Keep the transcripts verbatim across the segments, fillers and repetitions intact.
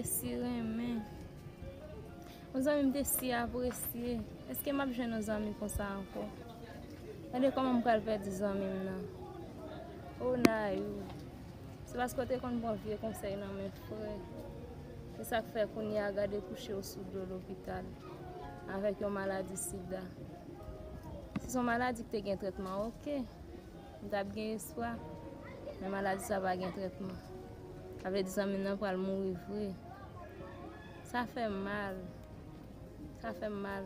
Si renmen. Yon zanmi m te si apresye. Èske m ap jwenn yon zanmi konsa ankò? Gade kòman m pral pèdi zanmi m nan. O Nayou, se paske w te konn pran vye konsèy nan men frè. Se sa k fè kounye a gade kouche w sou do lopital avèk yon maladi sida. Si se yon maladi ki te gen trètman, oke. M t ap gen espwa, men maladi sa pa gen trètman. Sa vle di zanmi m nan pral mouri vre. Sa fè m mal. Sa fè m mal.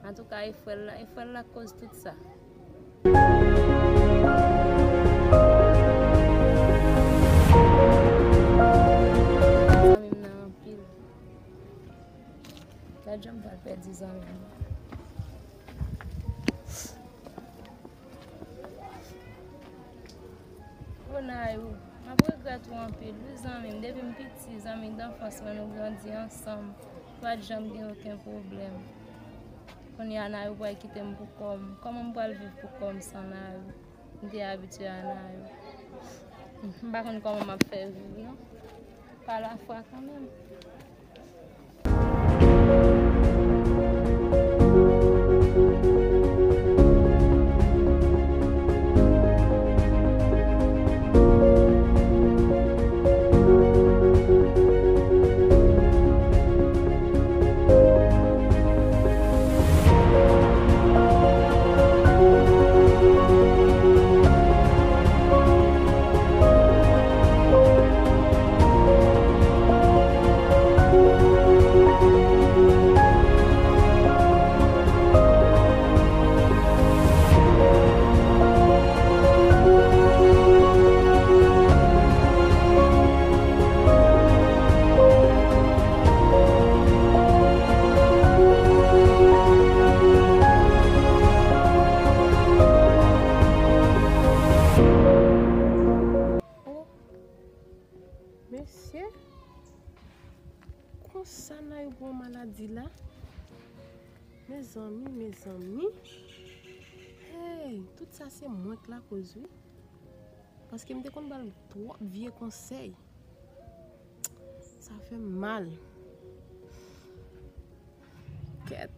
Antouka, e frè l la, e frè l la k koz tout sa. Zanmi m nan anpil. Gad jan m pral pèdi zanmi m nan. O Nayou, m ap regrèt ou anpil, wi, zanmi m. Depi m piti, zanmi danfans mwen, nou grandi ansanm. Pa t janm gen okenn pwoblèm. Kounye a, Nayou pral kite m pou kò m. Kòman m pral viv pou kò m san Nayou? M te abitye a Nayou. M pa konn kòman m ap fè viv, non. Pa lafwa kanmenm. Mesye, konsa Nayou pran maladi la? Mezanmi, mezanmi. Hey, tout sa se mwen k lakoz, wi. Paske m te konn ba l twòp vye konsèy. Sa fè m mal. Kèt,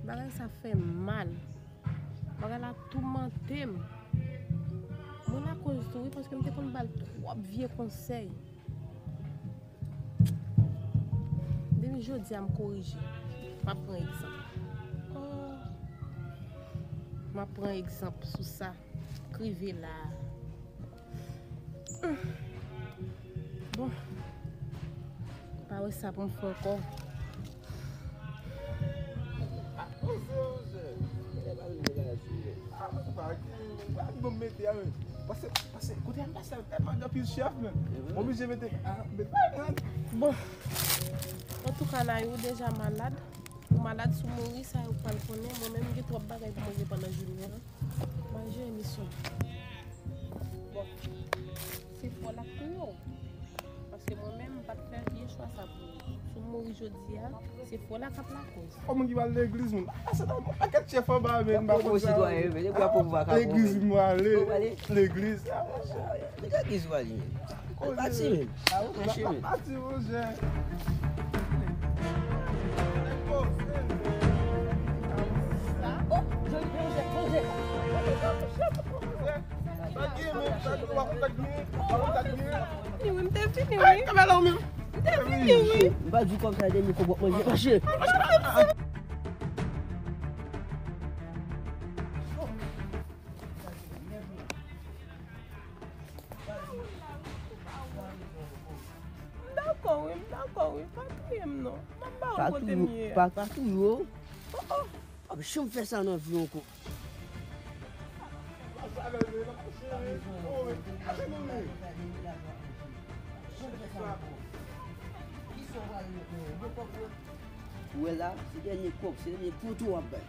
bagay sa fè m mal. Bagay la toumante m. Mwen lakoz tou, wi, paske m te konn ba l twòp vye konsèy. Depi jodi a, m korije. M ap pran egzanp. Oh. M ap pran egzanp sou sa k rive la a. Bon. Pa wè sa pou m fè ankò. Pase, pase, kote a m pase a tèlman gen anpil chèf, men. Oblije mete, ah, mete. Bon. Antouka, Nayou deja malad. Ou malad, si w mouri, sa yo pral konnen. Mwen menm, m gen twòp bagay pou m regle pandan jounen an. M al jere misyon. Bon, se fò l ap touye w. Paske mwen menm, m pa t fè vye chwa sa pou ou. Si w mouri jodi a, se fò l la k ap lakòz. Kòman ki pral legliz, moun? Ah, se nan yon pakèt chèf anba, men m pa konn sa. Legliz, m ale. Legliz, ah, monchè. Legliz ou ale, men. Pati, men. Pati, monchè. Fini wi, m te fini wi. M te fini wi. M pa di w kòb sa de mil kòb w ap manje. Mache. M dakò wi, m dakò wi. Pa touye m non. M ap ba w kote m ye a. Pa, pa touye w. Oh, oh. Ap janm fè sa nan vi w ankò. Ou wè la, se dènye kòb, se dènye poto w ap bay.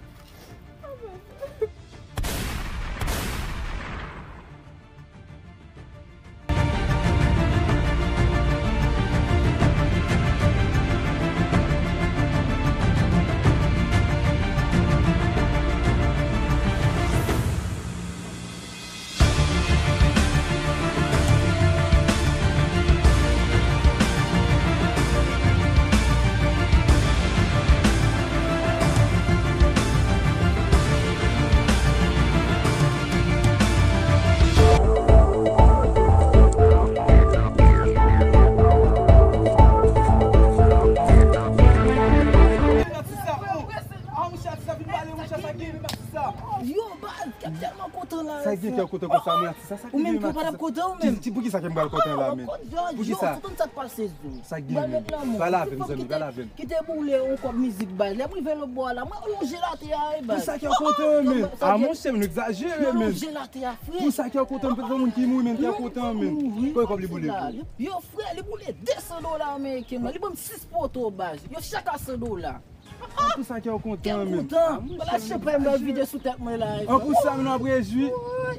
Mwen, atis sa, sa ki gen, atis sa? Ou menm tou, ou pa t ap kontan ou menm? Ki, ki, pou ki sa ke m pral kontan la menm? Pou ki sa? Ou kontan sa k pase, Zo? Sa k gen menm? Pale avè m, zanmi, pale avè m. Kite boule yon kòb mizik baz. Lè m rive lòt bò a la, mwen lonje l atè a, wi, baz. Pou sa ke w kontan menm? A, monchè, nou egzajere menm. Yo lonje l atè a, frè. Pou sa ke w kontan, pou moun ki mouri menm, ki kontan menm. Kòb li boule pou ou? Yo, frè, li boule de san dola ameriken, mwen. Li ban m sis poto, baz. Yo chak a san dola. An, pou sa ke w kontan menm. Kè m kontan. Wala, chanpay m ap vide sou tèt mwen la. An, pou sa menm w ap rejwi.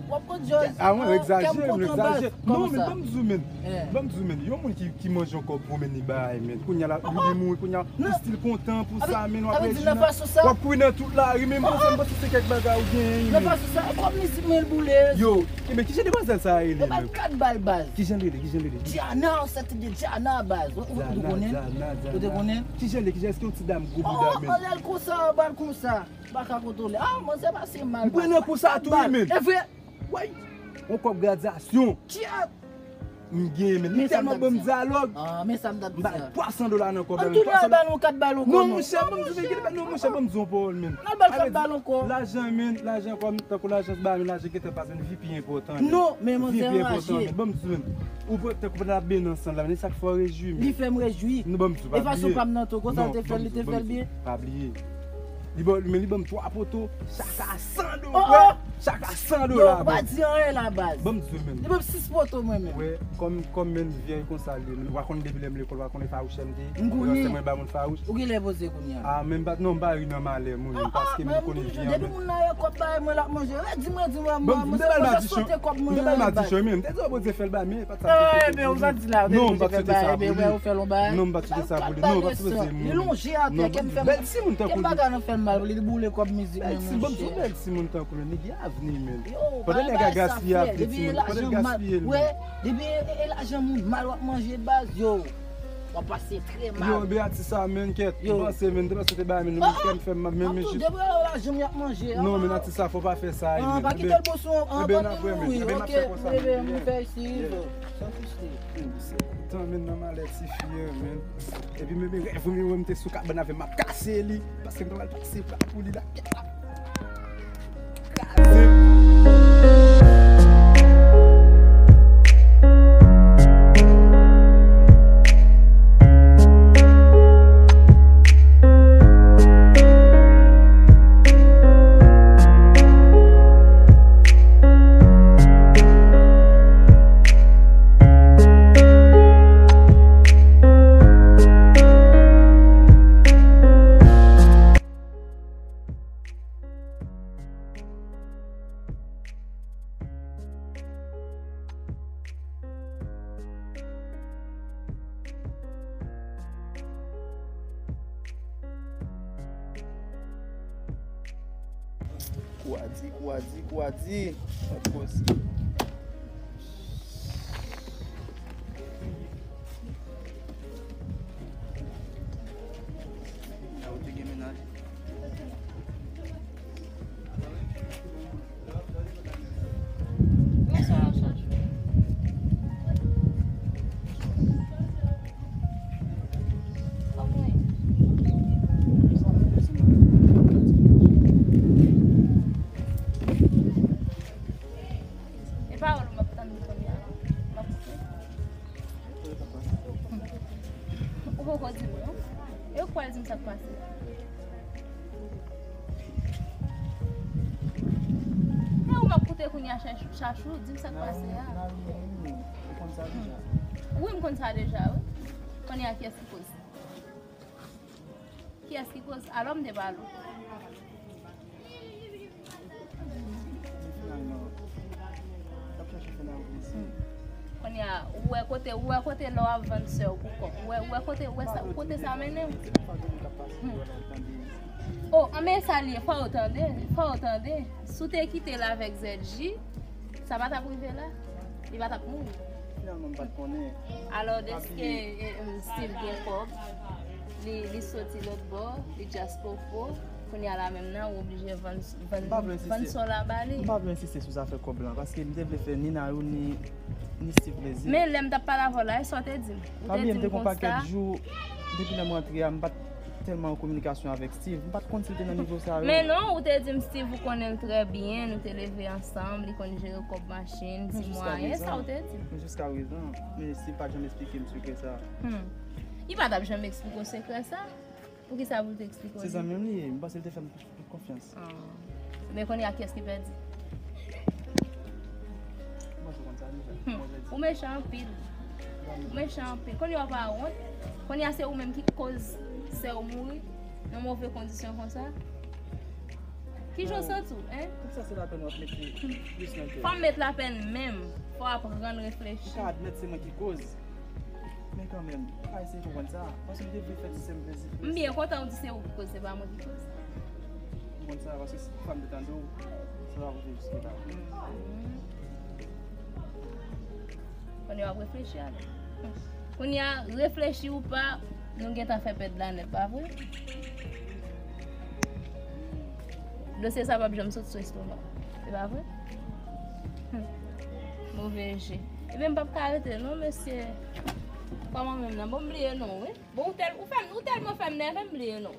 W ap pran djòz. A, mwen egzajere, mwen egzajere. Non, men ban m di w menm. Ban m di w menm. Yon moun ki, ki manje yon kòb pou menm li bay menm. Kounye a la, li mouri, kounye a, li still kontan pou sa menm, w ap rejwi. W ap kouri nan tout lari menm, panse m panse se kèk bagay ou genyen menm. Nan fason sa, e kòb mizik mwen l boule. Yo, e men ki jan demwazèl sa a rele menm? Yo ba l kat bal baz. Ki jan l rele, ki jan l rele? Diana, sa te de Diana baz. Ou te konnen? Ou te konnen? Ki jan l ye, ki jan, èske yon ti dam gwo bouda menm? Anlè l konsa, anba l konsa. M pa ka kontwole. A, manzè pase mal. M pran nan kou sa tou, wi, menm. E vre. Way. Yon kòb gradyasyon. Tchè. M genyen, menm. Li tèlman ban m dyalòg. A, men sa m t ap di a. M ba l twa san dola nan kòb la, menm. Ann tounen al ba l yon kat bal ankò, non. Non, monchè, ban m di w, non, monchè, ban m di w yon pawòl, menm. Al ba l kat bal ankò. Lajan, menm, lajan kòm, tankou lajan ba menm, lajan gentan pase, menm, vi pi enpòtan, menm. Non, men manzè anraje. Vi pi enpòtan, menm. Ban m di w, menm. Ou pran, tankou pandan n ap benyen ansanm la, men se sa k fè w rejwi, menm. Li fè m rejwi. Non, ban m di w, pa bliye. E fason pa m nan tou, konsa l te fè l, li te fè l byen. Pa bliye. Li ban, men li ban m twa poto, chak a san dola. Chak a san dola. Yo, pa di anyen la, baz. Ban m di w, menm. Li ban m sis poto, mwen menm. Wè, kòm, kòm menm vyèy konsa l ye, menm. Ou pa konn depi lè m lekòl, ou pa konn e fawouchè m te ye. M konnen. Ou genlè poze kounye a. A, menm pa, non, m pa ri nan malè moun, menm, paske m konnen vyèy an, menm. Depi moun nan gen kòb bay mwen, l ap manje. Di mwen, di mwen, mwen, mwen, mwen, mwen sote kòb mwen nan men baz. M te ba l madichon, menm. M te di w Bondye fè l ba, men e pa t sa m te swe pou li. Non, m pa t swete sa pou li, non. Non, m pa t swete sa pou li, non, m pa t swete moun. Li lonje atè, kè m fè m, bèl timoun tankou li. Kè m pa ka nan fè l mal, li boule kòb mizik mwen, monchè. Bèl timoun tankou li, li gen avni, menm. Pandan nèg a gaspiye avni timoun, pandan l gaspiye l, menm. Depi e, e, lajan moun mal w ap manje baz, yo. W ap pase trè mal. Yo, ebyen atis sa menm, kèt. M panse menm, m te panse te bay menm, menm kè m fè m ap menm jis. An tou, depi w wè lajan m y ap manje. Non, men atis sa, fò w pa fè sa, menm. Pa kite l bon sou an, pa kite l mouri. Ebyen, n ap fè konsa. Ebyen, m fè isi, san sousi. Tan menm nan malè tifi an, menm. Epi menm rèv mwen, mwen te sou kabann avè m, m ap kase li. Paske m ta pral pase pla pou li la. Kwadi, kwadi, kwadi. Sa t pòs. Sa ou te gen mennaj? Men sa w ap chache. E pawòl ou m ap tann kounye a. M ap koute. Ou poko di m non. E ou k pral di m sa k pase a. E ou m ap koute kounye a, Chachou, Chachou, di m sa k pase a. Wi, m konn sa deja, wi. Kounye a, kiyès ki koz? Kiyès ki koz? Alò m te pale w. Kounye a, ou wè kote, ou wè kote lè w ap vann sè w pou kòb. Ou wè, ou wè kote, ou wè sa, kote sa mennen w. O, anben sa l ye, fò w tande, fò w tande. Si w te kite l avèk Z J, sa pa t ap rive la. Li pa t ap mouri. Finalman, m pa t konnen. Alò, dèske, e, e, still gen kòb, li, li soti lòt bò, li just poko, kounye a la menm nan, ou oblije vann, vann, vann sa w la ba li. M pa vle ensiste sou zafè kòb lan, paske m te vle fè ni Nayou, ni, ni Steve plezi. Men lè m t ap pale avè w la, e sa w te di m. Ou te di m konsa. Pa bliye, m te gon pakèt jou, depi lè m rantre a, m pa t tèlman an kominikasyon avèk Steve. M pa t konn si l te nan nivo sa yo. Men non, ou te di m Steve, ou konnen l trè byen, nou te leve ansanm, li konn jere kòb machin, ti mwayen, sa ou te di. Men jiska prezan, men Steve pa t janm eksplike m sekrè sa. Hmm. Li pa t ap janm eksplike w sekrè sa? Poukisa pou l te eksplike w li? Se zanmi m li ye, m panse l te fè m konfyans. Ah. Men kounye a, kiyès ki pèdi? Mwen, se konn sa deja. Hmm. Mwen, je di. Ou mechan anpil. Ou mechan anpil. Kounye a, w pa wont. Kounye a, se ou menm ki koz sè w mouri nan move kondisyon konsa. Ki jan w santi w, en? Tout sa se lapèn w ap mete plis nan kè. Fò m met lapèn menm. Fò w aprann reflechi. Ou ka admèt se mwen ki koz. Men kanmenm, pa eseye konprann sa. Paske m te vle fè ti sè m plezi. M byen kontan w di se ou ki koz, se pa mwen ki koz. M konn sa, paske si fanm te tande w, sa pa pou te jiske la. Hmm. Kounye a w ap reflechi alò. Kounye a, reflechi ou pa, nou gentan fè pèd la nèt, pa vre? Dosye sa p ap janm sot sou estomak. Se pa vre? Hmm. Move je. Ebyen, m p ap ka rete non, mesye. Kòman menm nan? Bon, m bliye non, wi. Bon, ou tèl-, ou fè m, ou tèlman fè m nève, m bliye non.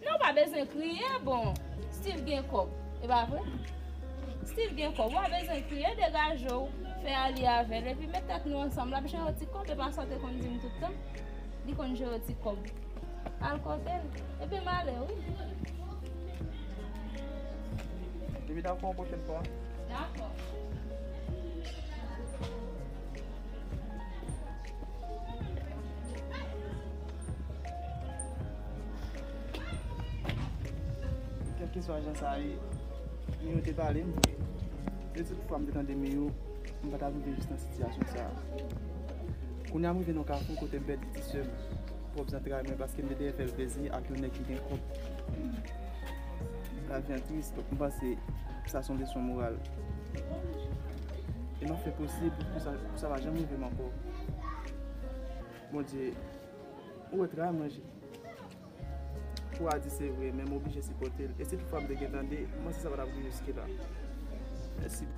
Non, w pa bezwen kriye, bon, Steve gen kòb, e pa vre? Steve gen kòb, w pa bezwen kriye, degaje w, fè alye avè l, epi met tèt nou ansanm, l ap jere ti kòb, e pa sa w te konn di m tout tan, li konn jere ti kòb. Al kote l, epi m ale, wi. Epi dakò, pwochèn fwa. Dakò. Kèlkeswa jan sa ye, Miyo te pale m vre. E si toutfwa m te tande Miyo, m pa t ap rive jis nan sitiyasyon sa a. Kounye a m rive nan kafou kote m pèdi ti sè m, pwòp zantray mwen, paske m te dèyè fè l plezi ak yon nèg ki gen kòb. Lavi an tris, donk m panse sa se yon leson moral. E m ap fè posib pou sa, pou sa pa janm rive m ankò. Bondye, ou wè travay mwen, Pou a di se vre, men m oblije sipòte l. E si toutfwa m te gen tande, m panse sa pa t ap rive jiske la. Mèsi.